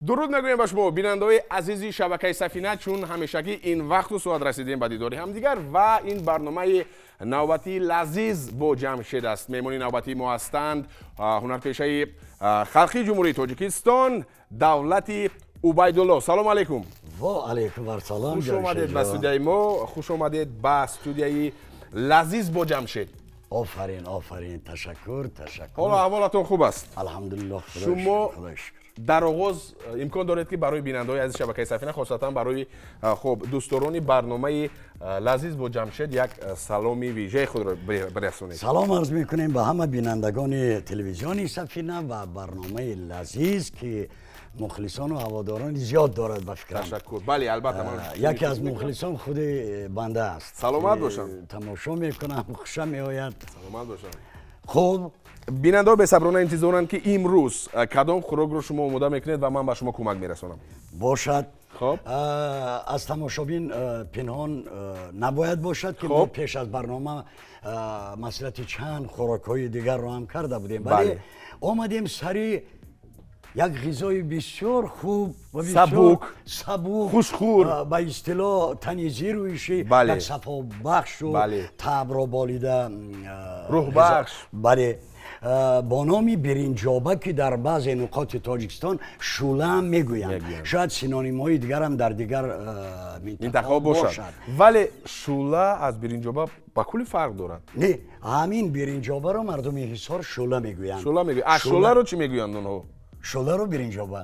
Дуруд мегӯем ба шумо, бинандаҳои азизи шабакаи Сафина. Чун ҳамешагӣ ин вақту соат расидем ба дидори ҳамдигар ва ин барномаи навбатии Лазиз бо Ҷамшед аст. Меҳмони навбатии мо ҳастанд ҳунарпешаи халқии Ҷумҳурии Тоҷикистон Давлати Убайдулло. Салому алайкум. Ва алайкум ассалом. Хуш омадед ба студияи мо, хуш омадед ба студияи Лазиз бо Ҷамшед. Офарин, офарин, ташаккур, ташаккур. Ҳоло аҳволатон хуб аст? Алҳамдулиллоҳ. Шумо, худои шукр. Дар оғоз имкон доред, ки барои бинандаҳои азизи шабакаи Сафина, хосатан барои хуб дӯстдорони барномаи Лазиз бо Ҷамшед, як саломи вижаи худро бирасонед. Салом арз мекунем ба ҳама бинандагони телевизиони Сафина ва барномаи Лазиз, ки мухлисону ҳаводорони зиёд дорад, ба фикрам. Ташаккур, бале, албатта. Яке аз мухлисон худи банда аст. Саломат бошанд. Тамошо мекунам, хушам меояд. Саломат бошанд. Хуб. Бинандаҳо бесаброна интизоранд, ки имрӯз кадом хӯрокро шумо омода мекунед ва ман ба шумо кӯмак мерасонам. Бошад. Хоб. Аз тамошобин пинҳон набояд бошад, ки мо пеш аз барнома маслиҳати чанд хӯрокҳои дигарро ҳам карда будем, вале омадем сари як ғизои бисёр хуб ва сабук. Сабук. Хушхӯр. Ба истилоҳ тани зирӯиши, як сафобахшу таъбро болида рӯҳбахш. Бале, бо номи биринҷоба, ки дар баъзе нуқоти Тоҷикистон шӯлаам мегӯянд. Шояд синонимҳои дигарам дар дигар минтақаҳо бошад, вале шӯла аз биринҷоба ба кулли фарқ дорад. Не, ҳамин биринҷобаро мардуми Ҳисор шӯла мегӯянд. Шӯла мегӯянд. А шӯларо чӣ мегӯянд онҳо? Шӯларо биринҷоба.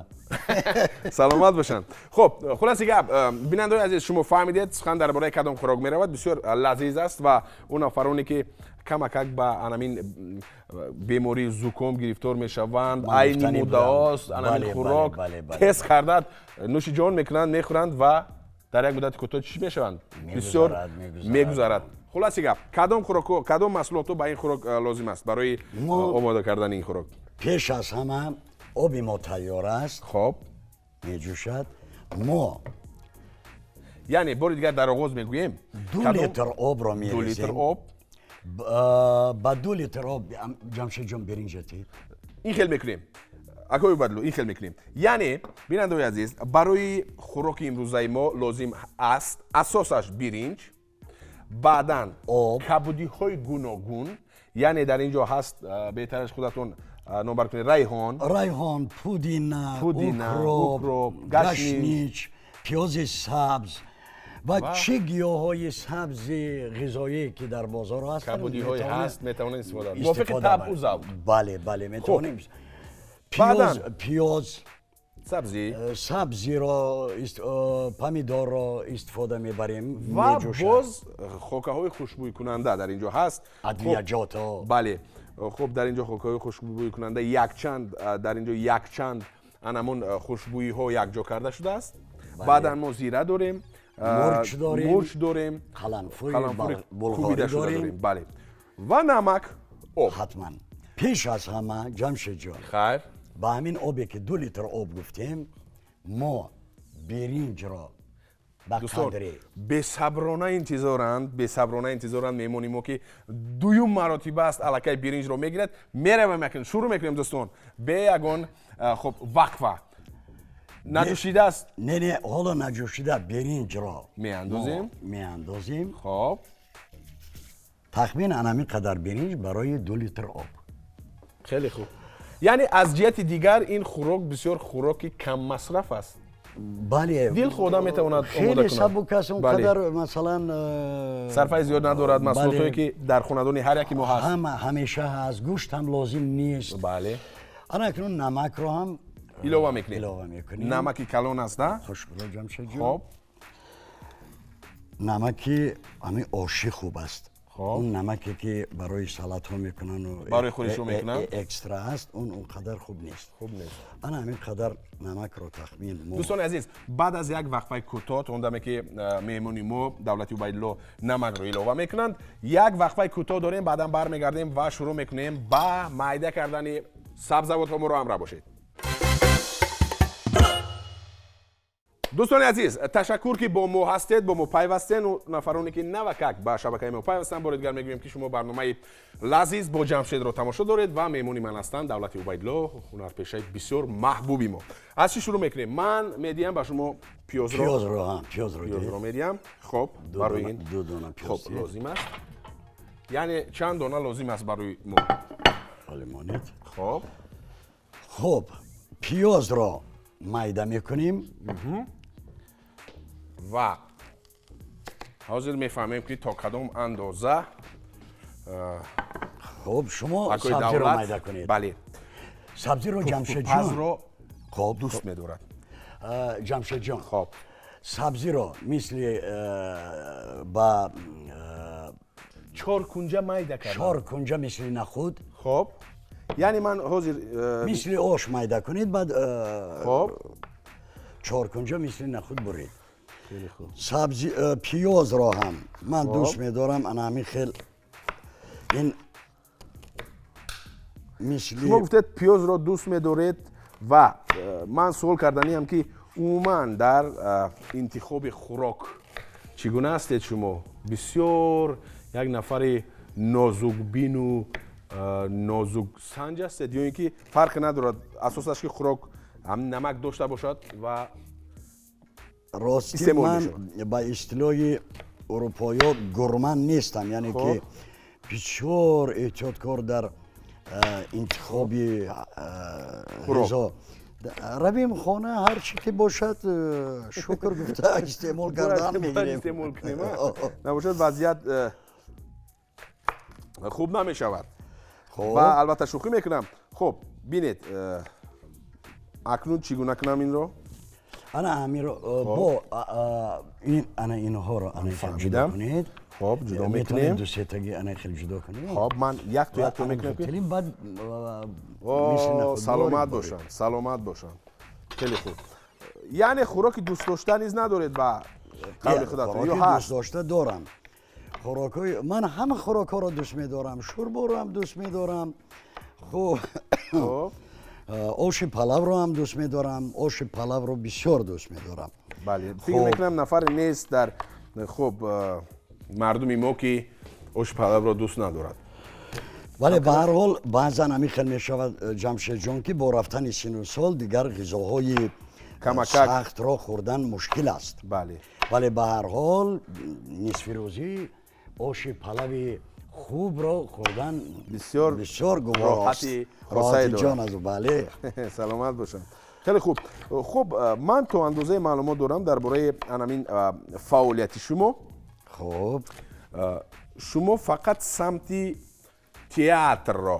Саломат бошанд. Хуб, хулоси гап, бинандаои азиз, шумо фаҳмидед, сухан дар бораи кадом хӯрок меравад. Бисёр лазиз аст ва он нафароне, ки камакак ба анамин бемории зуком гирифтор мешаванд, айни муддаост анамин хӯрок тез кардад, нӯши ҷон мекунанд, мехӯранд ва дар як муддати кӯтоҳ чӣ мешаванд? Бисёр мегузарад. Хулоси гап, кадом хӯрокҳо, кадом маҳсулотҳо ба ин хӯрок лозим аст барои омода кардани ин хӯрок? Пеш аз ҳама оби мо тайёр аст. Хоб. Меҷӯшад. Мо Яъне бори дигар дар оғоз мегӯем. 2 литр обро мерезем. 2 литр об. Ба 2 литр об, Ҷамшедҷон, биринҷатӣ. Ин хел мекунем, акои Убайдулло, ин хел мекунем. Яъне, бинандаои азиз, барои хӯроки имрӯзаи мо лозим аст асосаш биринҷ, баъдан об, кабудиҳои гуногун, яъне дар ин ҷо ҳаст, беҳтараш худатон номбар кунед, райҳон. Райҳон, пудина. Пудина. Укроп, гашнич, пиёзи сабз ва чӣ гиёҳҳои сабзи ғизоие, ки дар бозор ҳастанд. Кабудиҳое ҳаст, метавонед истифода мувофиқи табъу завқ. Бале, метавонем пиёз, пиёз. Сабзӣ. Сабзиро, помидорро истифода мебарем. Ва боз хокаҳои хушбӯйкунанда дар ин ҷо ҳаст. Адвияҷотҳо. Бале, хуб, дар ин ҷо хокаҳои хушбӯйкунанда якчанд, дар ин ҷо якчанд анамон хушбӯиҳо якҷо карда шудааст. Баъдан мо зира дорем. Мурч дорем. Мурч дорем. Қаламфури булғорӣ дорем. Бале, ва намак, об. Ҳатман. Пеш аз ҳама, Ҷамшедҷон, хайр. Ба ҳамин обе, ки 2 литр об гуфтем, мо биринҷро ба қадре Бесаброна интизоранд, бесаброна интизоранд меҳмони мо, ки дуюм маротиба аст аллакай биринҷро мегирад. Меравем акнун, шурӯъ мекунем, дӯстон, бе ягон хуб вақфа. Наҷӯшидааст. Не, ҳоло наҷӯшида биринҷро меандозем. Меандозем. Хоб. Тахмин анамин қадар биринҷ барои 2 литр об. Хеле хуб. Яъне аз ҷиҳати дигар ин хӯрок бисёр хӯроки каммасраф аст. Бале. Дилхоҳ одам метавонад омода хеле сабук аст, он қадар, масалан, сарфаи зиёд надорад, маҳсулотҳое, ки дар хонадони ҳар яки мо ҳаст. Ҳама ҳамеша ҳаст, гӯшт ҳам лозим нест. Бале. Ана акнун намакро ҳам илова мекунем. Илова мекунем. Намаки калон аст, а? Хушбӯ, Ҷамшедҷон. Хоб. Намаки ҳамин оши хуб аст. Он намаке, ки барои салатҳо мекунанду барои хӯришҳо мекунанд. Экстра аст, он он қадар хуб нест. Хуб нест. Ана ҳамин қадар намакро тахмин. Дӯстони азиз, баъд аз як вақфаи кӯтоҳ, то он даме ки меҳмони мо Давлати Убайдулло намакро илова мекунанд, як вақфаи кӯтоҳ дорем, баъдан бармегардем ва шурӯъ мекунем ба майда кардани сабзавотҳо. Моро ҳамроҳ бошед. Дӯстони азиз, ташаккур ки бо мо ҳастед, бо мо пайвастед. Нафароне ки навакак ба шабакаи мо пайвастанд, бори дигар мегӯем ки шумо барномаи лазиз бо Ҷамшедро тамошо доред ва меҳмони ман ҳастанд Давлати Убайдулло, ҳунарпешаи бисёр маҳбуби мо. Аз чӣ шурӯъ мекунем? Ман медиҳам ба шумо пиёзро. Пиёзро медиҳам. Хоб, барои ин ду дона пиёз. Хоб, лозим аст. Яъне чанд дона лозим аст барои мо? Олимонед. Хоб. Хоб, пиёзро майда мекунем. Ва ҳозир мефаҳмем ки то кадом андоза. Хуб, шумо сабзиро майда кунед. Бале. Сабзиро Ҷамшедҷон пазро хоб дӯст медорад. Ҷамшедҷон, хоб, сабзиро мисли ба чор кунҷа майда кардам. Чор кунҷа мисли нахуд. Хоб, яъне ман ҳозир мисли ош майда кунед, баъд хоб чор кунҷа мисли нахуд буред. Сабзи пиёзро ҳам ман дӯст медорам ана ҳамин хел ин мисли. Шумо гуфтед пиёзро дӯст медоред ва ман суол карданиам ки умуман дар интихоби хӯрок чӣ гуна ҳастед шумо? Бисёр як нафари нозукбину нозуксанҷ ҳастед ё ин ки фарқе надорад, асосаш ки хӯрок ҳам намак дошта бошад ва рости ман ба истилоҳи урупоё гурман нестам, яъне ки бисёр эҳтиёткор дар интихоби ғизо. Равем хона, ҳар чӣ ки бошад шукр гуфта истеъмол кардан мегирем. Истеъмол кунем, набошад вазъият хуб намешавад. Ва албатта шӯхӣ мекунам. Хуб, бинед, акнун чӣ гуна кунам инро? Ана ҳаминро бо ин ана инҳоро ана хел ҷудо кунед. Хоб, ҷудо мекунем. Ду сетаги ана хел ҷудо кунед. Хоб, ман якто якто мекунем. Баъд саломат бошанд, саломат бошанд. Хеле хуб. Яъне хӯроки дӯстдошта низ надоред ба қавли худатон ё ҳаст? Дӯстдошта дорам. Хӯрокҳои ман ҳама хӯрокҳоро дӯст медорам. Шӯрборо ҳам дӯст медорам. Хуб, оши палавро ҳам дӯст медорам. Оши палавро бисёр дӯст медорам. Бале, фикр мекунам нафаре нест дар хуб мардуми мо ки оши палавро дӯст надорад. Вале ба ҳар ҳол баъзан ҳамин хел мешавад Ҷамшедҷон ки бо рафтани сину сол дигар ғизоҳои сахтро хӯрдан мушкил аст. Бале. Вале ба ҳар ҳол нисфирӯзӣ оши палави хубро хӯрдан бисёр бисёр гуворост. Роҳати ҷон аз бале. Саломат бошанд. Хеле хуб. Хуб, ман то андозаи маълумот дорам дар бораи анамин фаъолияти шумо. Хуб, шумо фақат самти театрро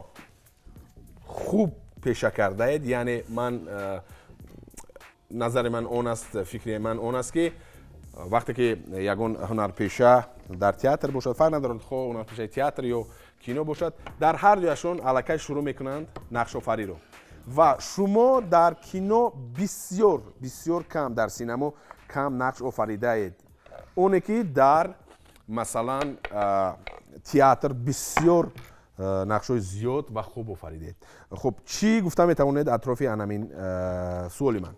хуб пеша кардаед. Яъне ман назари ман он аст, фикри ман он аст ки вақте ки ягон ҳунарпеша дар театр бошад, фарқ надорад хоҳ ҳунарпешаи театр ё кино бошад, дар ҳар дуяшон аллакай шурӯъ мекунанд нақшофариро. Ва шумо дар кино бисёр бисёр кам, дар синамо кам нақш офаридаед. Оне ки дар масалан театр бисёр нақшҳои зиёд ва хуб офаридед. Хуб, чӣ гуфта метавонед атрофи анамин суоли ман?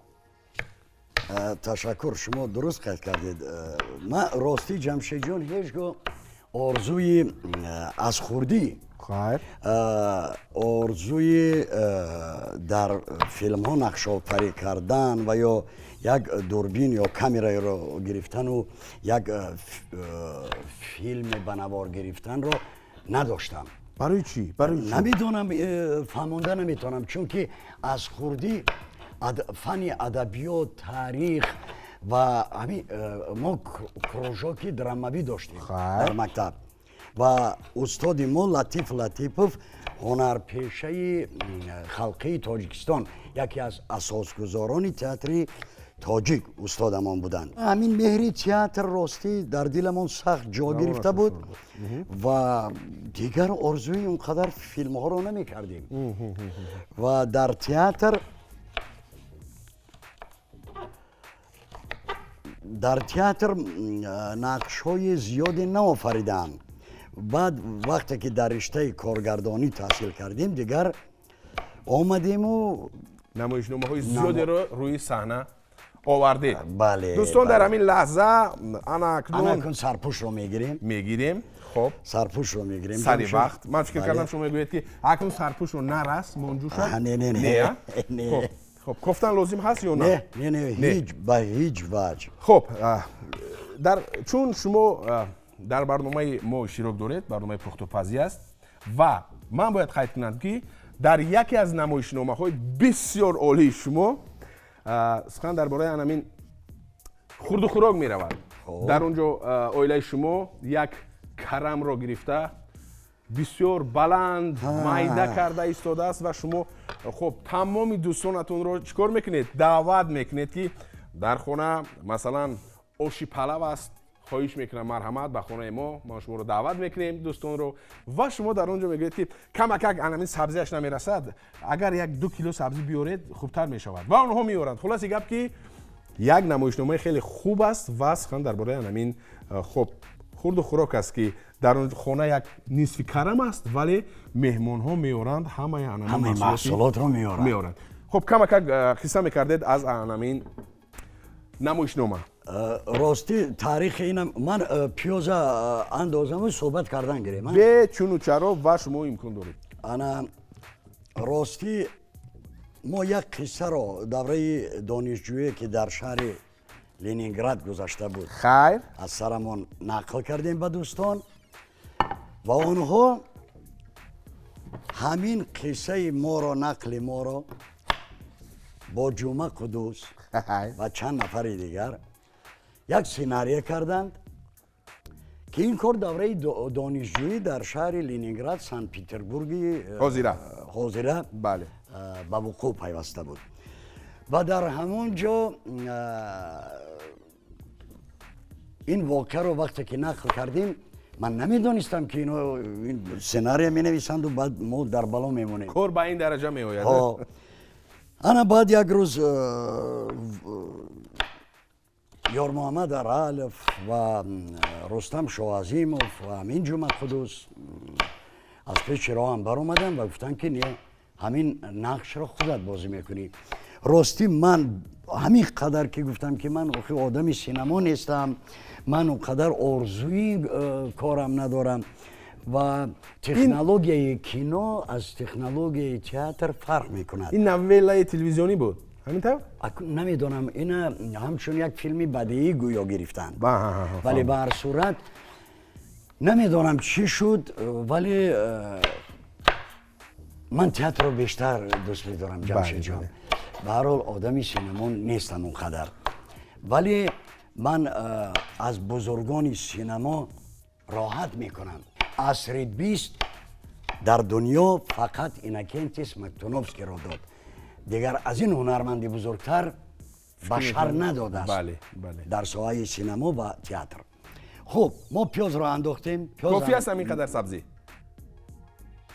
Ташаккур, шумо дуруст қайд кардед. Ман ростӣ Ҷамшедҷон ҳеҷ гоҳ орзуи аз хурдӣ орзуи дар филмҳо нақшофарӣ кардан ва ё як дурбин ё камераеро гирифтану як филме ба навор гирифтанро надоштам. Барои чӣ? Намедонам, фаҳмонда наметавонам, чунки аз хурдӣ фани адабиёт, таърих ва ҳамин мо кружоки драмавӣ доштем дар мактаб ва устоди мо Латиф Латипов, ҳунарпешаи халқии Тоҷикистон, яке аз асосгузорони театри тоҷик устодамон буданд. Ҳамин меҳри театр ростӣ дар диламон сахт ҷо гирифта буд ва дигар орзуи он қадар филмҳоро намекардем. Ва дар театр нақшҳои зиёде наофаридаам. Баъд вақте ки дар риштаи коргардонӣ таҳсил кардем, дигар омадему намоишномаҳои зиёдеро рӯи саҳна Овардед. Бале. Дӯстон, дар ҳамин лаҳза ана акнун сарпӯшро мегирем. Мегирем. Хоб. Сарпӯшро мегирем. Сари вақт. Ман фикр кардам шумо мегӯед ки акнун сарпӯшро нарас, монҷӯшад. Не, не, не. Не. Хоб, кофтан лозим ҳаст ё на? Не, не, не, ҳеҷ ба ҳеҷ ваҷ. Хоб, дар чун шумо дар барномаи мо иштирок доред, барномаи пухтупазӣ аст ва ман бояд қайд кунам ки дар яке аз намоишномаҳои бисёр олии шумо сухан дар бораи анамин хурду хӯрок меравад. Дар он ҷо оилаи шумо як карамро гирифта бисёр баланд майда карда истодааст ва шумо хоб тамоми дӯстонатонро чӣ кор мекунед? Даъват мекунед ки дар хона масалан оши палав аст, хоҳиш мекунам марҳамат ба хонаи мо, мо шуморо даъват мекунем дӯстонро ва шумо дар он ҷо мегӯед ки камакак анамин сабзиаш намерасад, агар 1-2 кило сабзӣ биёред хубтар мешавад ва онҳо меоранд. Хулоси гап ки як намоишномаи хеле хуб аст ва сухан дар бораи анамин хоб хурду хӯрок аст ки дар он хона як нисфи карам аст, вале меҳмонҳо меоранд ҳамаи анамин маҳсулотро меоранд. Хоб, камакак қисса мекардед аз анамин намоишнома. Рости таърихи инам ман пиёза андозаму суҳбат кардан гирем. Бе чуну чаро ва шумо имкон доред. Ана рости мо як қиссаро давраи донишҷӯе ки дар шаҳри Ленинград гузашта буд, хайр, аз сарамон нақл кардем ба дӯстон ва онҳо ҳамин қиссаи моро, нақли моро бо Ҷума Қудус ва чанд нафари дигар як сценария карданд ки ин кор давраи донишҷӯӣ дар шаҳри Ленинград, Санкт-Петербурги ҳозира ба вуқӯъ пайваста буд ва дар ҳамон ҷо ин воқеаро вақте ки нақл кардем, ман намедонистам ки ино сценария менависанду баъд мо дар бало мемонем. Кор ба ин дараҷа меояд. Ана баъд як рӯз Ёрмуҳаммад Аралов ва Рустам Шоҳазимов ва ҳамин Ҷума Қудус аз пеши роҳам баромаданд ва гуфтанд ки не, ҳамин нақшро худат бозӣ мекунӣ. Ростӣ ман ҳамин қадар ки гуфтам ки ман охи одами синамо нестам, ман он қадар орзуи корам надорам ва технологияи кино аз технологияи театр фарқ мекунад. Ин новеллаи телевизионӣ буд? Ҳамин тавр? Намедонам, ина ҳамчун як филми бадеӣ гӯё гирифтанд, вале ба ҳар сурат намедонам чӣ шуд, вале ман театрро бештар дӯст медорам, Ҷамшедҷон. Ба ҳар ҳол одами синамо нестам он қадар, вале ман аз бузургони синамо роҳат мекунам. Асри 20 дар дунё фақат Иннокентис Мактуновскийро дод, дигар аз ин ҳунарманди бузургтар башар надодааст дар соҳаи синамо ва театр. Хуб, мо пиёзро андохтем. Кофӣ аст ҳамин қадар сабзӣ?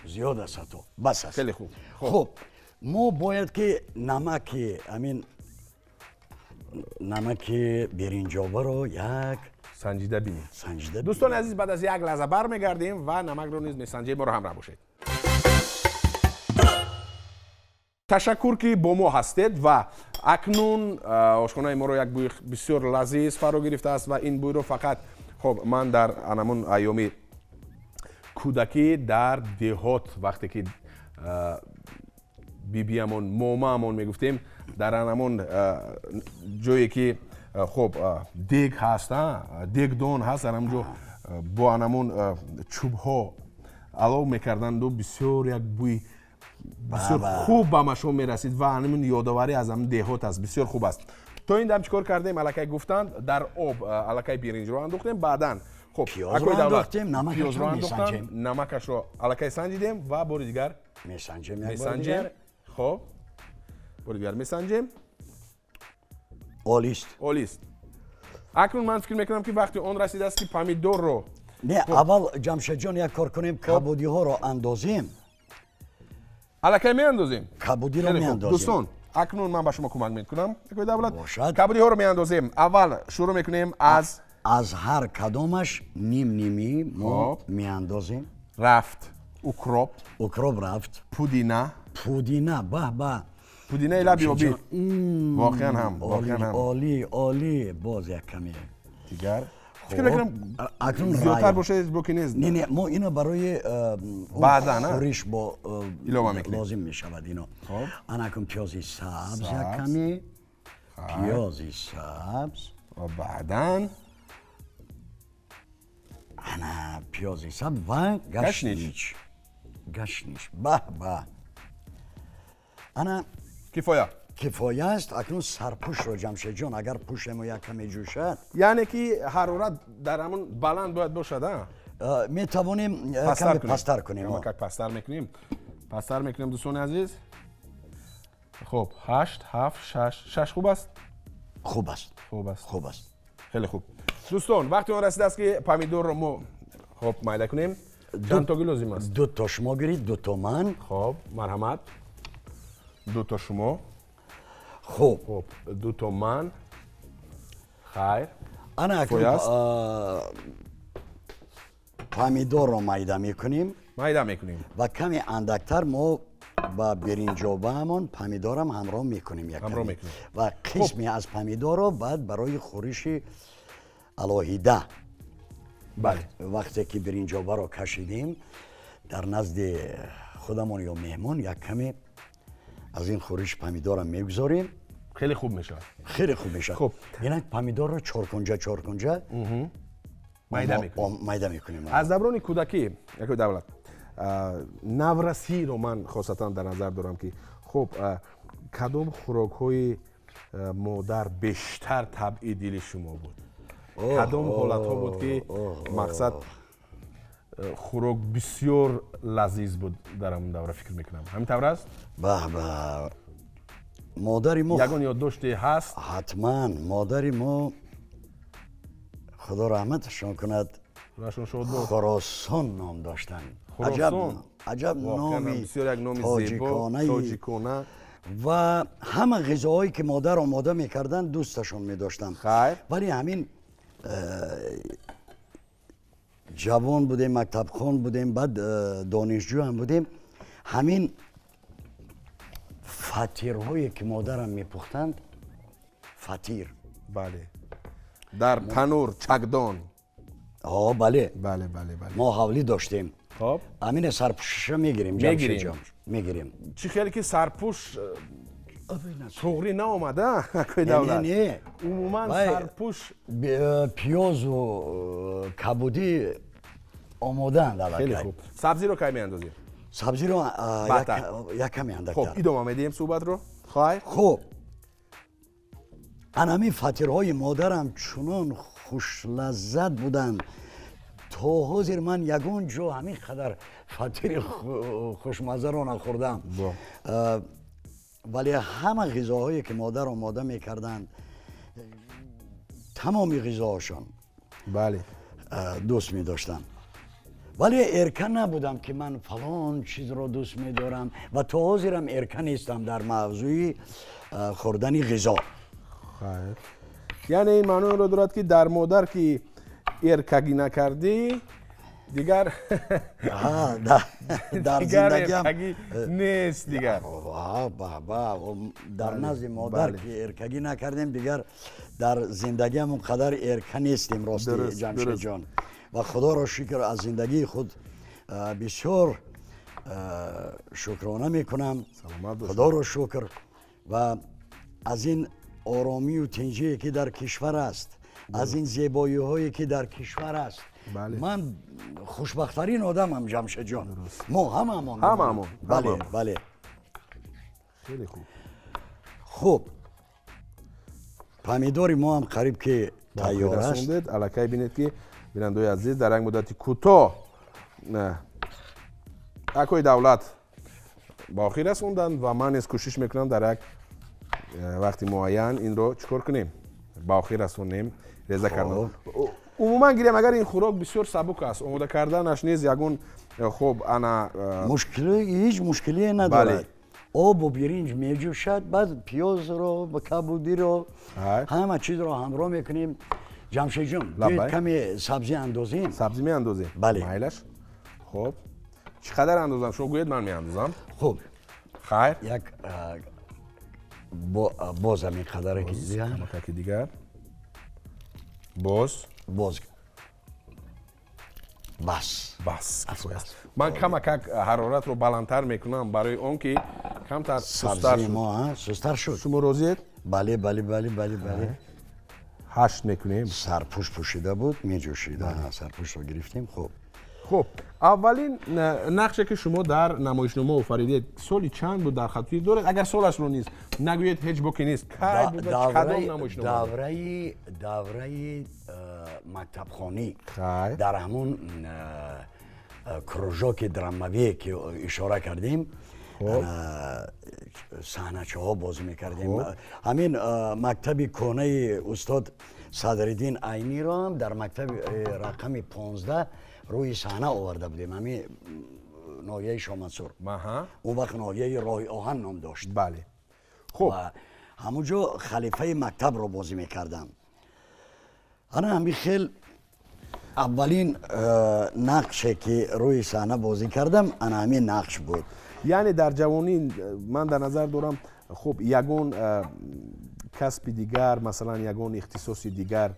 Зиёд аст ҳатто, бас аст. Хеле хуб. Хуб, мо бояд ки намаки ҳамин намаки биринҷобаро як санҷида бинем. Санҷида. Дӯстони азиз, баъд аз як лаҳза бармегардем ва намакро низ месанҷем. Моро ҳамроҳ бошед. Ташаккур ки бо мо ҳастед ва акнун ошхонаи моро як бӯи бисёр лазиз фаро гирифтааст ва ин бӯйро фақат хоб ман дар анамун айёми кӯдакӣ дар деҳот вақте ки бибиямон, момаамон мегуфтем, дар анамун ҷое ки хоб дег ҳаст, дегдон ҳаст, дар ҳамон ҷо бо анамун чӯбҳо алов мекарданду бисёр як бӯи бисёр хуб ба машом мерасид ва анамун ёдоварӣ аз ҳамин деҳот аст, бисёр хуб аст. То ин дам чӣ кор кардем? Аллакай гуфтанд, дар об аллакай биринҷро андохтем, баъдан хуб пиёзро андохтем, намакашро месанҷем, намакашро аллакай санҷидем ва бори дигар месанҷем. Хоб, бори дигар месанҷем. Олист. Олист. Акнун ман фикр мекунам ки вақти он расидааст ки помидорро не, аввал Ҷамшедҷон як кор кунем, кабудиҳоро андозем. Аллакай меандозем. Кабудиро меандозем. Дӯстон, акнун ман ба шумо кӯмак мекунам. Акои Давлат, кабудиҳоро меандозем. Аввал шурӯъ мекунем аз ҳар кадомаш ним-нимӣ мо меандозем. Рафт укроп. Укроп рафт. Пудина. Пудина, баҳ ба. Пудинаи лаби обӣ. Воқеан ҳам, воқеан ҳам. Олӣ, олӣ. Боз як каме. Дигар. Фикр мекунам зиёдтар бошад, боки нест. Не, не, мо ино барои баъдан хӯриш бо илова мекунем. Лозим мешавад ино. Ана акнун пиёзи сабз як каме. Пиёзи сабз. Ва баъдан ана пиёзи сабз ва гашнич. Гашнич. Баҳ баҳ. Ана кифоя. Кифоя аст. Акнун сарпӯшро, Ҷамшедҷон, агар пӯшему як каме ҷӯшад, яъне ки ҳарорат дар ҳамон баланд бояд бошад, а? Метавонем каме пасттар кунем. Камакак пасттар мекунем. Пасттар мекунем, дӯстони азиз. Хуб, 8, 7, 6. 6 хуб аст? Хуб аст. Хуб аст. Хуб аст. Хеле хуб. Дӯстон, вақти он расидааст, ки помидорро мо хуб майда кунем. Чанд тоги лозим аст? Ду то шумо гиред, ду то ман. Хуб, марҳамат. Ду то шумо. Хуб. Хуб, ду то ман. Хайр. Ана акнун помидорро майда мекунем. Майда мекунем. Ва каме андактар мо ба биринҷобаамон помидорам ҳамроҳ мекунем. Ҳамроҳ мекунем. Ва қисме аз помидорро баъд барои хӯриши алоҳида. Бале. Вақте ки биринҷобаро кашидем, дар назди худамон ё меҳмон як каме аз ин хӯриш помидорам мегузорем. Хеле хуб мешавад. Хеле хуб мешавад. Хуб. Инак помидорро чоркунҷа чоркунҷа майда мекунем. Майда мекунем. Аз даврони кӯдакӣ, якои давлат, наврасиро ман хосатан дар назар дорам, ки хуб, кадом хӯрокҳои модар бештар табъи дили шумо буд? Кадом ҳолатҳо буд, ки мақсад хӯрок бисёр лазиз буд дар ҳамон давра, фикр мекунам. Ҳамин тавр аст? Баҳ баҳ. Модари мо ягон ёддоште ҳаст? Ҳатман. Модари мо, худо раҳматашон кунад, Хуросон ном доштанд. Аҷаб номи бисёр як номи зебо, тоҷикона. Ва ҳама ғизоҳое ки модар омода мекарданд, дӯсташон медоштам. Вале ҳамин ҷавон будем, мактабхон будем, баъд донишҷӯ ҳам будем, ҳамин фатирҳое ки модарам мепухтанд, фатир. Бале. Дар танур, чакдон. Ҳо, бале. Бале, бале, бале. Мо ҳавлӣ доштем. Хоб. Ҳамина сарпӯшаша мегирем, Ҷамшедҷон. Мегирем. Чӣ хеле ки сарпӯш туғрӣ наомада, акои давлат. Не, умуман сарпӯш пиёзу кабудӣ омодаанд аллакай. Хеле хуб. Сабзиро кай меандозем? Сабзиро як каме андактар. Хуб, идома медиҳем суҳбатро. Хайр. Хуб. Ана ҳамин фатирҳои модарам чунон хушлаззат буданд, то ҳозир ман ягон ҷо ҳамин қадар фатири хушмаззаро нахӯрдам. Вале ҳама ғизоҳое ки модар омода мекарданд, тамоми ғизоҳошон бале дӯст медоштам. Вале эрка набудам, ки ман фалон чизро дӯст медорам, ва то ҳозирам эрка нестам дар мавзӯи хӯрдани ғизо. Хайр. Яъне ин маъноро дорад, ки дар модар ки эркагӣ накардӣ, дигар дар зиндагиам нест дигар. Дар назди модар ки эркагӣ накардем, дигар дар зиндагиам он қадар эрка нестем, рости, Ҷамшедҷон. Ва худоро шукр, аз зиндагии худ бисёр шукрона мекунам. Худоро шукр. Ва аз ин оромию тинҷие ки дар кишвар аст, аз ин зебоиҳое ки дар кишвар аст, ман хушбахттарин одамам, Ҷамшедҷон. Мо ҳамаамон. Ҳамаамон. Бале, бале. Хеле хуб. Хуб, помидори мо ҳам қариб ки тайёр аст. Аллакай бинед, ки бинандаои азиз, дар як муддати кӯтоҳ акои давлат ба охир расонданд ва ман низ кӯшиш мекунам дар як вақти муайян инро чӣ кор кунем, ба охир расонем, реза кардан. Умуман гирем, агар ин хӯрок бисёр сабук аст, омода карданаш низ ягон хуб ана ҳеҷ мушкилие надорад. Обу биринҷ меҷӯшад, баъд пиёзро, кабудиро, ҳама чизро ҳамроҳ мекунем. Ҷамшедҷон, биёед каме сабзӣ андозем. Сабзӣ меандозем? Бале. Майлаш. Хуб, чӣ қадар андозам? Шумо гӯед, ман меандозам. Хуб. Хайр. Як Боз ҳамин қадаре ки дигар. Камакаки дигар. Боз. Боз. Бас. Бас. Ман камакак ҳароратро баландтар мекунам барои он ки камтар сустар шуд. Мо сустар шуд. Шумо розиед? Бале, бале, бале, бале, бале. 8 мекунем. Сарпӯш пӯшида буд, меҷӯшид. Сарпӯшро гирифтем. Хуб. Хуб, аввалин нақше ки шумо дар намоишнома офаридед соли чанд буд дар хотир доред? Агар солашро низ нагӯед ҳеҷ боке нест. Кай буд ва кадом намоишнома? Давраи мактабхонӣ дар ҳамон кружоки драмавие ки ишора кардем, саҳначаҳо бозӣ мекардем. Ҳамин мактаби кӯҳнаи устод Садриддин Айниро ҳам дар мактаби рақами 15 рӯи саҳна оварда будем. Ҳамин ноҳияи Шомансур. Он вақт ноҳияи роҳи оҳан ном дошт. Бале. Хуб, ҳамон ҷо халифаи мактабро бозӣ мекардам. Ана ҳамин хел аввалин нақше ки рӯи саҳна бозӣ кардам, ана ҳамин нақш буд. Яъне дар ҷавонӣ ман дар назар дорам, хуб, ягон касби дигар, масалан ягон ихтисоси дигар,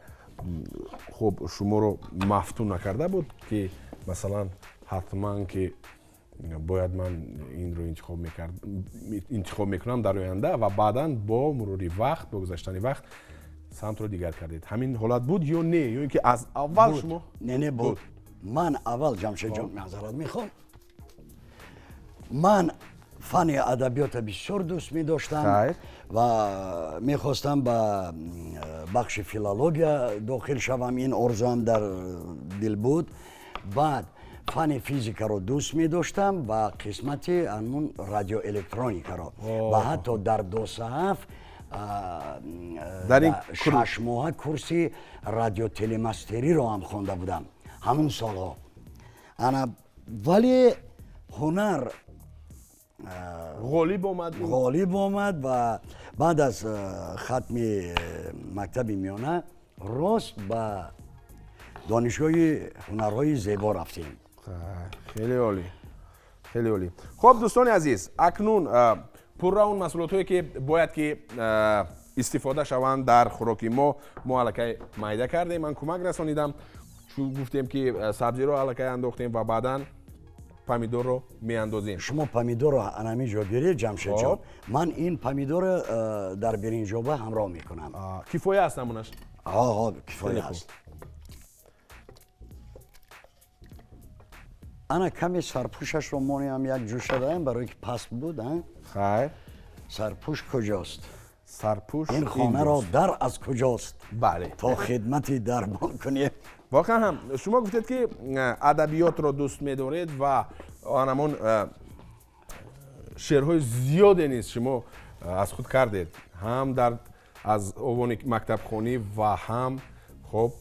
хуб, шуморо мафтун накарда буд ки масалан ҳатман ки бояд ман инро интихоб мекунам дар оянда, ва баъдан бо мурури вақт, бо гузаштани вақт самтро дигар кардед. Ҳамин ҳолат буд ё не? Ё ин ки аз аввал шумо? Не, не буд. Ман аввал, Ҷамшедҷон, маъзарат мехоҳам, ман фани адабиётро бисёр дӯст медоштам ва мехостам ба бахши филология дохил шавам. Ин орзуам дар дил буд. Баъд фани физикаро дӯст медоштам ва қисмати ҳамун радиоэлектроникаро, ва ҳатто дар 27 6 моҳа курси радиотелемастериро ҳам хонда будам ҳамун солҳо. Ана вале ҳунар ғолиб омад. Ғолиб омад ва баъд аз хатми мактаби миёна рост ба донишгоҳи ҳунарҳои зебо рафтем. Хеле олӣ, хеле олӣ. Хуб, дӯстони азиз, акнун пурра он маҳсулотҳое ки бояд ки истифода шаванд дар хӯроки мо, мо аллакай майда кардем, ман кӯмак расонидам, чун гуфтем ки сабзиро аллакай андохтем ва баъдан помидорро меандозем. Шумо помидорро ҳамин ҷо гиред, Ҷамшедҷон. Ман ин помидорро дар биринҷоба ҳамроҳ мекунам. Кифоя аст намунаш? Ҳо, кифоя аст. Ана каме сарпӯшашро монеам як ҷӯша даем, барое ки паст буд. Хайр. Сарпӯш куҷост? Сарпӯш ин хонаро дар аз куҷост? Бале. То хидмати дарбон кунем. Воқеан ҳам шумо гуфтед ки адабиётро дӯст медоред ва анамон шеърҳои зиёде низ шумо аз худ кардед, ҳам дар аз овони мактабхонӣ ва ҳам хуб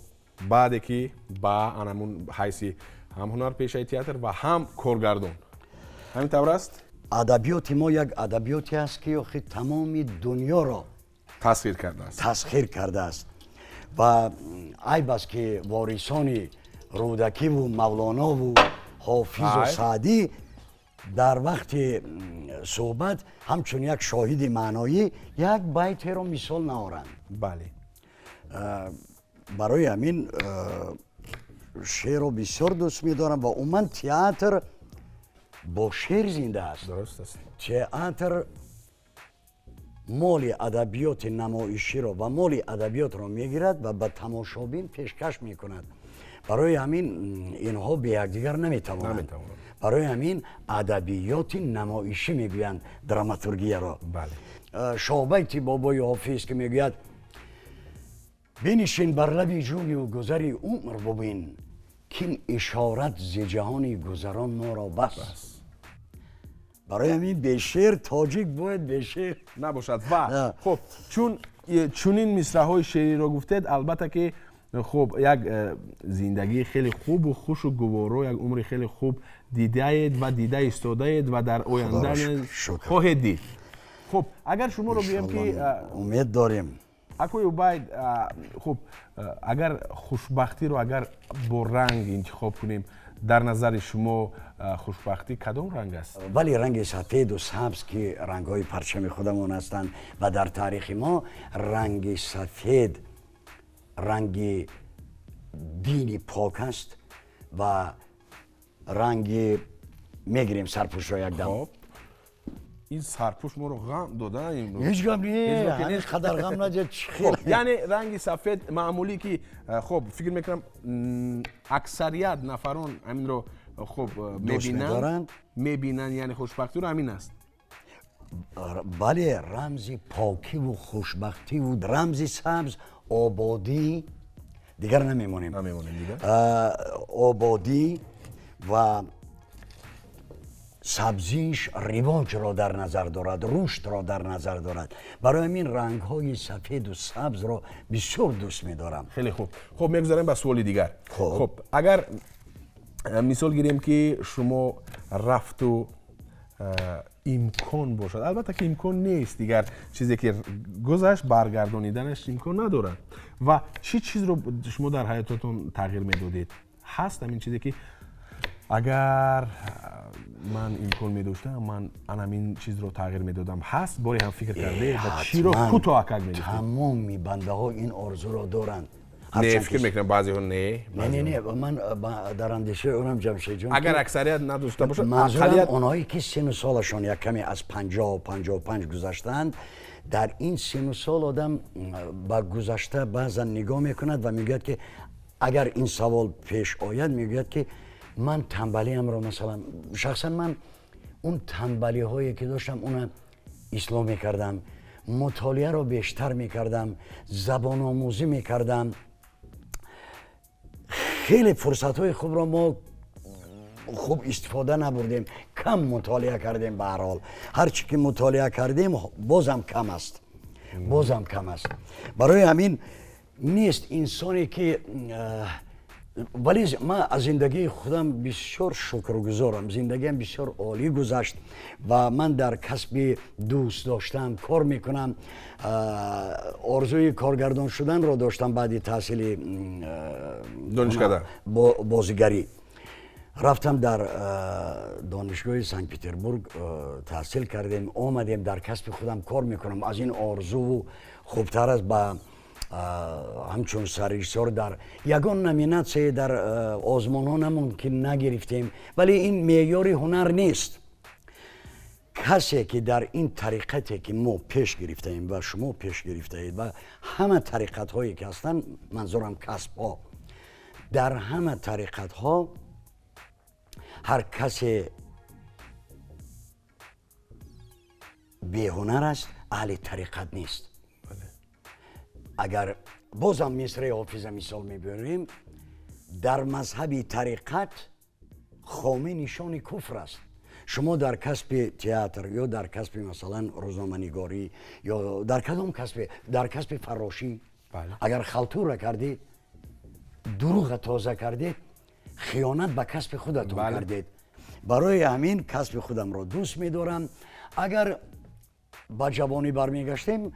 баъде ки ба анамон ҳайси ҳам ҳунарпешаи театр ва ҳам коргардон. Ҳамин тавр аст? Адабиёти мо як адабиёте аст ки охи тамоми дунёро тасхир кардааст. Тасхир кардааст. Ва айб аст ки ворисони Рӯдакиву Мавлонову Ҳофизу Саъдӣ дар вақти суҳбат ҳамчун як шоҳиди маъноӣ як байтеро мисол наоранд. Бале. Барои ҳамин шеърро бисёр дӯст медорам ва умуман театр бо шеър зинда аст. Дуруст аст. Театр моли адабиёти намоиширо ва моли адабиётро мегирад ва ба тамошобин пешкаш мекунад. Барои ҳамин инҳо бе якдигар наметавонанд. Барои ҳамин адабиёти намоишӣ мегӯянд драматургияро. Шоҳбайти бобои Ҳофиз ки мегӯяд: бинишин бар лаби ҷӯю гузари умр бубин, кин ишорат зи ҷаҳони гузарон моро бас. Барои ҳамин бешеър тоҷик бояд бешеър набошад. Ва хуб, чун чунин мисраҳои шеъриро гуфтед, албатта ки хуб як зиндагии хеле хубу хушу гуворо, як умри хеле хуб дидаед ва дида истодаед ва дар оянда хоҳед дид. Хуб, агар шуморо гӯем ки умед дорем. Акои Убайд, хуб, агар хушбахтиро агар бо ранг интихоб кунем, Дар назари шумо хушбахтӣ кадом ранг аст? Вале ранги сафеду сабз, ки рангҳои парчами худамон ҳастанд ва дар таърихи мо ранги сафед ранги дини пок аст ва ранги мегирем сарпӯшро якдам. Ин сарпӯш моро ғам дода. Ҳеҷ гап не, қадар ғам наҷа. Яъне ранги сафед маъмулӣ, ки хоб фикр мекунам, аксарият нафарон ҳаминро хоб мебинанд, яъне хушбахтиро ҳамин аст. Бале, рамзи покиву хушбахтиву рамзи сабз ободӣ, дигар намемонем, ободӣ ва сабзиш ривоҷро дар назар дорад, рушдро дар назар дорад. Барои ҳамин рангҳои сафеду сабзро бисёр дӯст медорам. Хеле хуб. Хуб, мегузарем ба суоли дигар. Хуб, агар мисол гирем, ки шумо рафту имкон бошад, албатта ки имкон нест, дигар чизе ки гузашт, баргардониданаш имкон надорад, ва чӣ чизро шумо дар ҳаётатон тағйир медодед? Ҳаст ҳамин чизе, ки агар ман имкон медоштам, ман анамин чизро тағйир медодам? Ҳаст, боре ҳам фикр карде ва чиро кӯтоҳакак мегуфтед? Тамоми бандаҳо ин орзуро доранд. Не, фикр мекунам, баъзеҳо не. Не, не, ман дар андешаи онам, Ҷамшедҷон, агар аксарият надошта бошад. Манзурам онҳое ки сину солашон як каме аз 50-55 гузаштаанд. Дар ин сину сол одам ба гузашта баъзан нигоҳ мекунад ва мегӯяд, ки агар ин савол пеш ояд, мегӯяд, ки ман танбалиамро, масалан, шахсан ман он танбалиҳое ки доштам, она ислоҳ мекардам, мутолиаро бештар мекардам, забономӯзӣ мекардам. Хеле фурсатҳои хубро мо хуб истифода набурдем, кам мутолиа кардем. Ба ҳар ҳол, ҳарчи ки мутолиа кардем, бозам кам аст, бозам кам аст. Барои ҳамин нест инсоне ки, вале ман аз зиндагии худам бисёр шукргузорам. Зиндагиам бисёр олӣ гузашт ва ман дар касби дӯст доштам кор мекунам. Орзуи коргардон шуданро доштам. Баъди таҳсили донишкада бозигарӣ рафтам, дар донишгоҳи Санкт Петербург таҳсил кардем, омадем, дар касби худам кор мекунам. Аз ин орзуву хубтар аст? Ба ҳамчун саррежиссёр дар ягон номинатсия дар озмонҳо намонд, ки нагирифтем, вале ин меъёри ҳунар нест. Касе ки дар ин тариқате ки мо пеш гирифтаем ва шумо пеш гирифтаед ва ҳама тариқатҳое ки ҳастанд, манзурам касбҳо, дар ҳама тариқатҳо ҳар касе беҳунар аст, аҳли тариқат нест. Агар бозам мисраи Ҳофиза мисол мебиёрем, дар мазҳаби тариқат хомӣ нишони куфр аст. Шумо дар касби театр ё дар касби, масалан, рӯзноманигорӣ ё дар кадом касбе, дар касби фаррошӣ, агар халтура кардед, дурӯға тоза кардед, хиёнат ба касби худатон кардед. Барои ҳамин касби худамро дӯст медорам. Агар ба ҷавонӣ бармегаштем,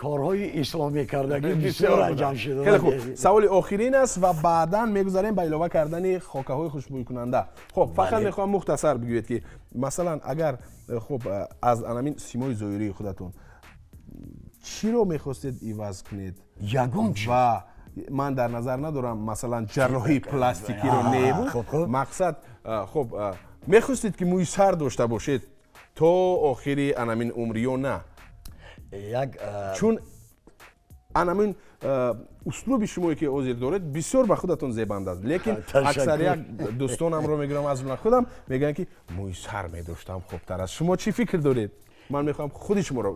корҳои ислоҳ мекардагӣ бисёр анҷом шуда. Хеле хуб, саволи охирин аст ва баъдан мегузарем ба илова кардани хокаҳои хушбӯйкунанда. Хуб, фақат мехоҳам мухтасар бигӯед, ки масалан, агар хуб, аз анамин симои зоҳирии худатон чиро мехостед иваз кунед? Ягон чиз. Ва ман дар назар надорам, масалан, ҷарроҳии пластикиро, небу мақсад. Хуб, мехостед ки мӯи сар дошта бошед то охири анамин умр ё на? Як чун анамин услуби шумое ки ҳозир доред, бисёр ба худатон зебанда аст, лекин аксарият дӯстонамро мегирам, аз ҷумла худам, мегӯянд, ки мӯи сар медоштам хубтар аст. Шумо чӣ фикр доред? Ман мехоҳам худи шуморо.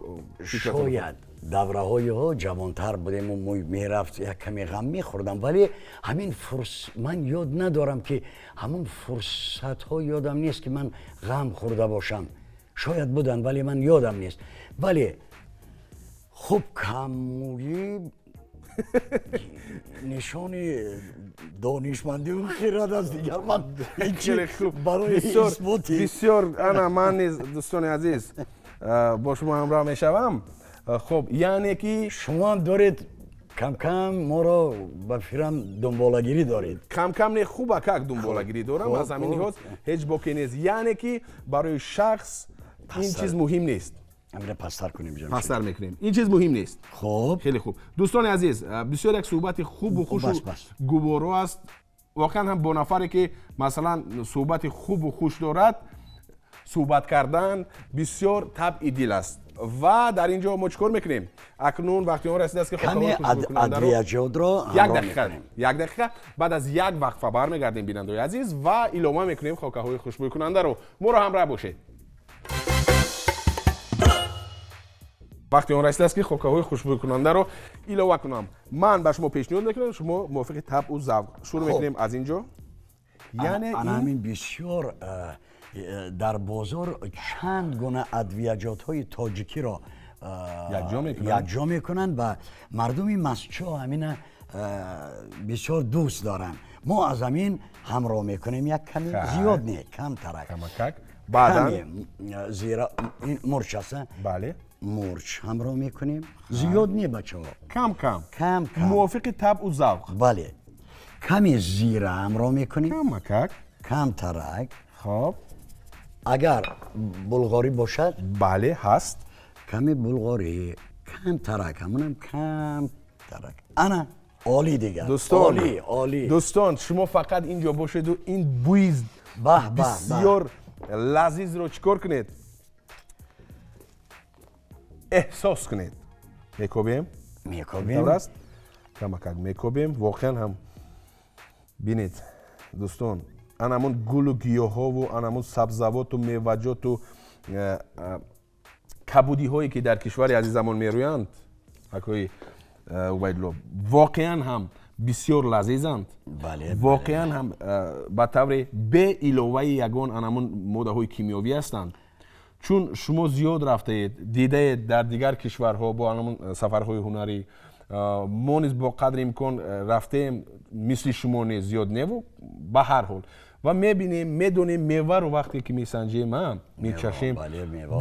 Шояд давраҳоиҳо ҷавонтар будему мӯй мерафт, як каме ғам мехӯрдам, вале ҳамин ман ёд надорам, ки ҳамон фурсатҳо ёдам нест, ки ман ғам хӯрда бошам. Шояд буданд, вале ман ёдам нест. Вале хуб, каммӯйӣ нишони донишмандию хирад аст. Дигар ман барои исботи бисёр ана ман низ, дӯстони азиз, бо шумо ҳамроҳ мешавам. Хуб, яъне ки шумо ҳам доред Кам-кам моро ба фикрам дунболагирӣ доред. Кам-кам не, хуб как дунболагирӣ дорам. Аз ҳамин лиҳоз ҳеҷ боке нест. Яъне ки барои шахс ин чиз муҳим нест. Амира пастар кунем ҷамшед. Пастар мекунем. Ин чиз муҳим нест. Хуб. Хеле хуб. Дӯстони азиз, бисёр як суҳбати хубу хушу гуворо аст. Воқеан ҳам бо нафаре ки масалан суҳбати хубу хуш дорад, суҳбат кардан бисёр табъи дил аст. Ва дар ин ҷо мо чӣ кор мекунем? Акнун вақти он расидааст ки каме адвияҷотро як дақиқа, як дақиқа баъд аз як вақфа бармегардем, бинандаои азиз, ва илова мекунем хокаҳои хушбӯйкунандаро. Моро ҳамроҳ бошед. Вақти он расидааст ки хокаҳои хушбӯйкунандаро илова кунам. Ман ба шумо пешниҳод мекунам, шумо мувофиқи табъу завқ. Шурӯъ мекунем аз ин ҷо. Яъне ана ҳамин бисёр дар бозор чанд гуна адвияҷотҳои тоҷикиро якҷо мекунанд ва мардуми масчо ҳамина бисёр дӯст доранд. Мо аз ҳамин ҳамроҳ мекунем, як ками зиёд не, камтарак. Баъдан зира ин мурч аст. Бале. Мурч ҳамроҳ мекунем, зиёд не бачаҳо, кам-кам, кам-кам, мувофиқи табъу завқ. Бале, ками зира ҳамроҳ мекунем, камакак, камтарак. Хоб, агар булғорӣ бошад, бале ҳаст, ками булғорӣ, камтарак, ҳамонам камтарак. Ана олӣ дигар. Дӯстон, олӣ, олӣ. Дӯстон, шумо фақат инҷо бошеду ин бӯи бисёр лазизро чӣ кор кунед? Эҳсос кунед. Мекобем? Мекобем. Аст? Камакак мекобем. Воқеан ҳам бинед, дӯстон, ан ҳамон гулу гиёҳову ан ҳамон сабзавоту меваҷоту кабудиҳое ки дар кишвари азизамон мерӯянд, акои Убайдулло, воқеан ҳам бисёр лазизанд. Воқеан ҳам ба таври беиловаи ягон ан ҳамон моддаҳои кимиёвӣ ҳастанд. Чун шумо зиёд рафтаед, дидаед дар дигар кишварҳо бо ҳамон сафарҳои ҳунарӣ, мо низ бо қадри имкон рафтаем, мисли шумо низ зиёд неву, ба ҳар ҳол. Ва мебинем, медонем меваро вақте ки месанҷем, мечашем,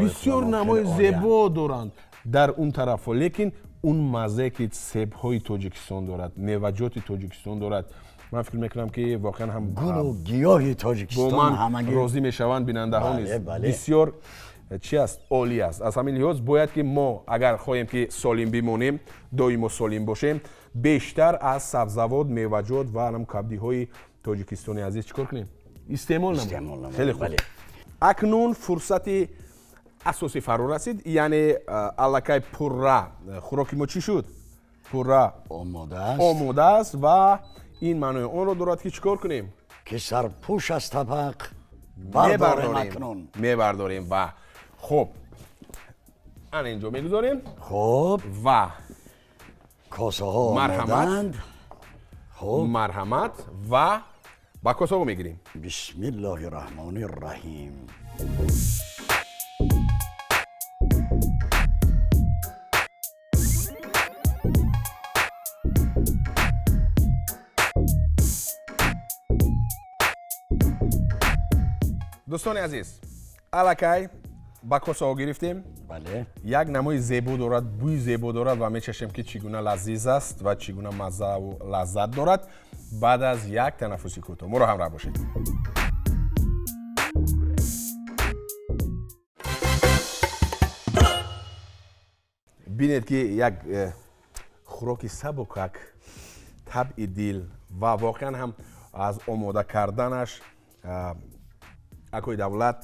бисёр намои зебо доранд дар он тарафҳо, лекин он маззае ки себҳои Тоҷикистон дорад, меваҷоти Тоҷикистон дорад, ман фикр мекунам ки воқеан ҳам гулу гиёҳи Тоҷикистон бо ман розӣ мешаванд бинандаҳо низ. Бисёр чи аст? Олӣ аст. Аз ҳамин лиҳоз бояд ки мо агар хоҳем ки солим бимонем, доимо солим бошем, бештар аз сабзавот, меваҷот ва ҳам кабдиҳои тоҷикистони азиз чӣ кор кунем? Истеъмол намоем. Хеле хуб. Акнун фурсати асосӣ фаро расид, яъне аллакай пурра хӯроки мо чӣ шуд? Пурра омода аст ва ин маънои онро дорад ки чӣ кор кунем? Ки сарпӯш аз табақ бардорем акнун. Мебардорем ва хуб, ана инҷо мегузорем. Хуб, ва косаҳо омодаанд. Хуб, марҳамат, ва ба косаҳо мегирем. Бисмиллоҳи раҳмони раҳим. Дӯстони азиз, аллакай ба косаҳо гирифтем. Бале. Як намои зебо дорад, бӯи зебо дорад ва мечашем ки чӣ гуна лазиз аст ва чӣ гуна маззаву лаззат дорад. Баъд аз як танаффуси кӯтоҳ моро ҳамроҳ бошед. Бинед ки як хӯроки сабукак, табъи дил ва воқеан ҳам аз омода карданаш акои давлат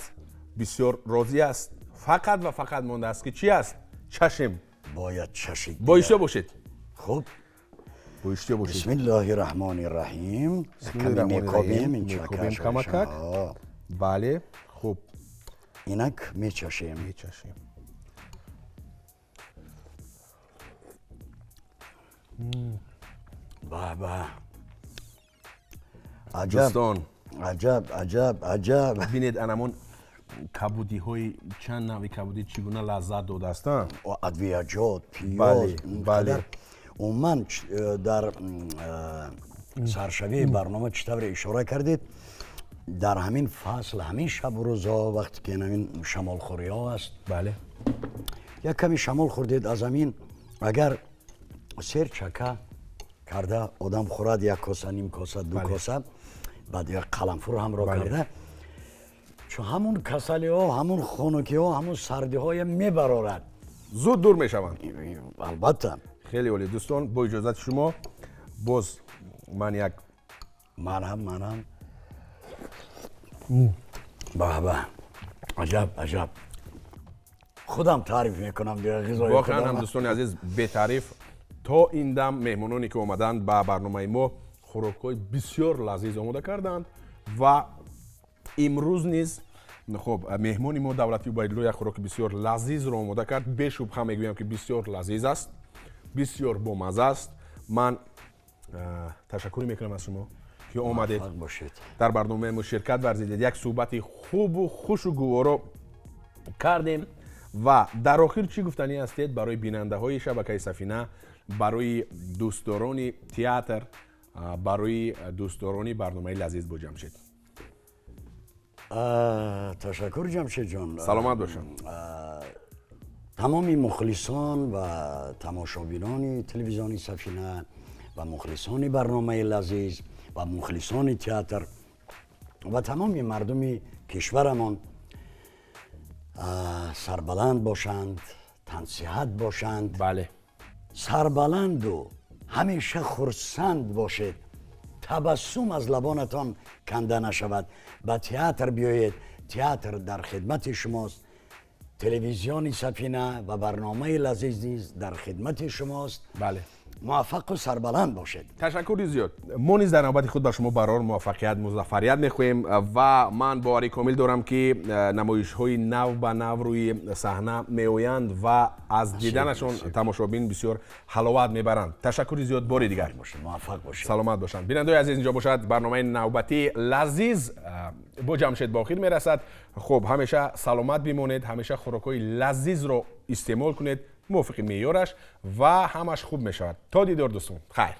бисёр розӣ аст. Фақат ва фақат мондааст ки чӣ аст? Чашем. Бояд чашид. Бо иштиҳо бошед. Хуб, бо иштиҳо бошед. Бисмиллоҳи раҳмони раҳим. Каме мекобем, мекобем камакак. Бале, хуб. Инак мечашем. Мечашем. Ба ба. Аҷаб. Дӯстон, аҷаб, аҷаб, аҷаб. Бинед анамон кабудиҳои чанд навъи кабудӣ чӣ гуна лаззат додааст? Адвияҷот, пиёз, бале. Умуман дар саршавии барнома чӣ тавре ишора кардед, дар ҳамин фасл, ҳамин шабу рӯзҳо, вақте ки ҳамин шамолхӯриҳо аст, бале, як ками шамол хӯрдед, аз ҳамин агар Сер чака карда одам хӯрад, як коса, ним коса, ду коса, баъд як қаламфур ҳамроҳ карда, чун ҳамун касалиҳо, ҳамун хунукиҳо, ҳамун сардиҳое мебарорад, зуд дур мешаванд. Албатта. Хеле олӣ, дӯстон, бо иҷозати шумо боз ман як Манам баба, аҷаб, аҷаб, худам таъриф мекунам дигар ғизои. Воқеан ҳам, дӯстони азиз, бетаъриф. То ин дам меҳмононе ки омаданд ба барномаи мо, хӯрокҳои бисёр лазиз омода карданд ва имрӯз низ, хуб, меҳмони мо Давлати Убайдулло як хӯроки бисёр лазизро омода кард. Бешубҳа мегӯям, ки бисёр лазиз аст, бисёр бомазза аст. Ман ташаккур мекунам аз шумо, ки омадед, дар барномаи мо ширкат варзидед, як суҳбати хубу хушу гуворо кардем. Ва дар охир чӣ гуфтанӣ ҳастед барои бинандаҳои шабакаи Сафина, барои дӯстдорони театр, барои дӯстдорони барномаи «Лазиз бо Ҷамшед»? Ташаккур, Ҷамшедҷон. Саломат бошам. Тамоми мухлисон ва тамошобинони телевизиони Сафина ва мухлисони барномаи «Лазиз» ва мухлисони театр ва тамоми мардуми кишварамон сарбаланд бошанд, тансиҳат бошанд. Сарбаланду ҳамеша хурсанд бошед, табассум аз лабонатон канда нашавад. Ба театр биёед, театр дар хидмати шумост. Телевизиони Сафина ва барномаи «Лазиз» низ дар хидмати шумост. Муваффақу сарбаланд бошед. Ташаккури зиёд. Мо низ дар навбати худ ба шумо барор муваффақият, музаффарият мехоҳем ва ман боварӣ комил дорам, ки намоишҳои нав ба нав рӯи саҳна меоянд ва аз диданашон тамошобин бисёр ҳаловат мебаранд. Ташаккури зиёд бори дигар. Муваффақ бошед. Саломат бошанд. Бинандаои азиз, инҷо бошад барномаи навбатии «Лазиз бо Ҷамшед» ба охир мерасад. Хуб, ҳамеша саломат бимонед, ҳамеша хӯрокҳои лазизро истеъмол кунед мувофиқи меъёраш ва ҳамаш хуб мешавад. То дидор, дӯстон, хайр.